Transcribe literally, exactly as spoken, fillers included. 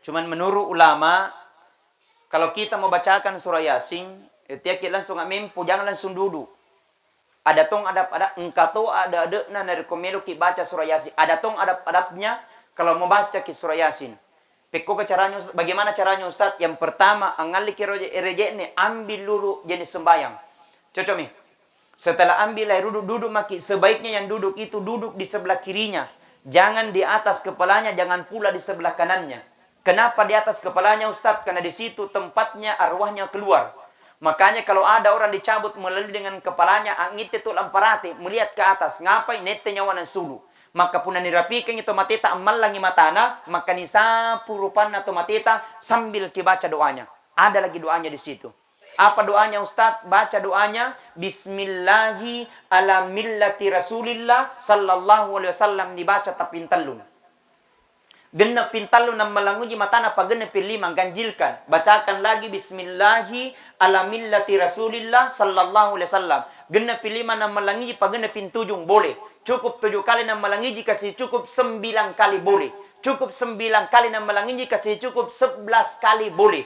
Cuman menurut ulama, kalau kita membacakan surah Yasin, eh, tiaki langsung amempo, jangan langsung duduk. Ada tong adab-adab, engka to ada-adabna narekko meloki baca surah Yasin. Ada tong adab-adabnya kalau mau baca ki surah Yasin. Pekko ke caranya, Ustaz? Bagaimana caranya, Ustaz? Yang pertama, angalliki roje-, rejekne, ambil dulu jenis sembayang. Cocok mi? Setelah ambil air duduk, duduk maki, sebaiknya yang duduk itu duduk di sebelah kirinya. Jangan di atas kepalanya, jangan pula di sebelah kanannya. Kenapa di atas kepalanya, Ustaz? Karena di situ tempatnya arwahnya keluar. Makanya kalau ada orang dicabut melalui dengan kepalanya, angitte tu lamparate, melihat ke atas, ngapai? Nette nyawa nansulu. Maka punna nirapikengi to mateta, ammallangi matana, maka nisapu rupanna to mateta sambil kibaca doanya. Ada lagi doanya di situ. Apa doanya, Ustaz? Baca doanya, "Bismillahi ala millati Rasulillah sallallahu alaihi wasallam", dibaca tapping tellung. Genna ping tellu nammalanguji matana, pagenna ping lima, ganjilkan. Bacakan lagi, "Bismillahi ala millati Rasulillah sallallahu alaihi wasallam". Genna ping lima nammalanguji, pagenna ping tujung, boleh. Cukup tujuh kali nammalanguji, kasi cukup sembilan kali, boleh. Cukup sembilan kali nammalanguji, kasi cukup sebelas kali, boleh.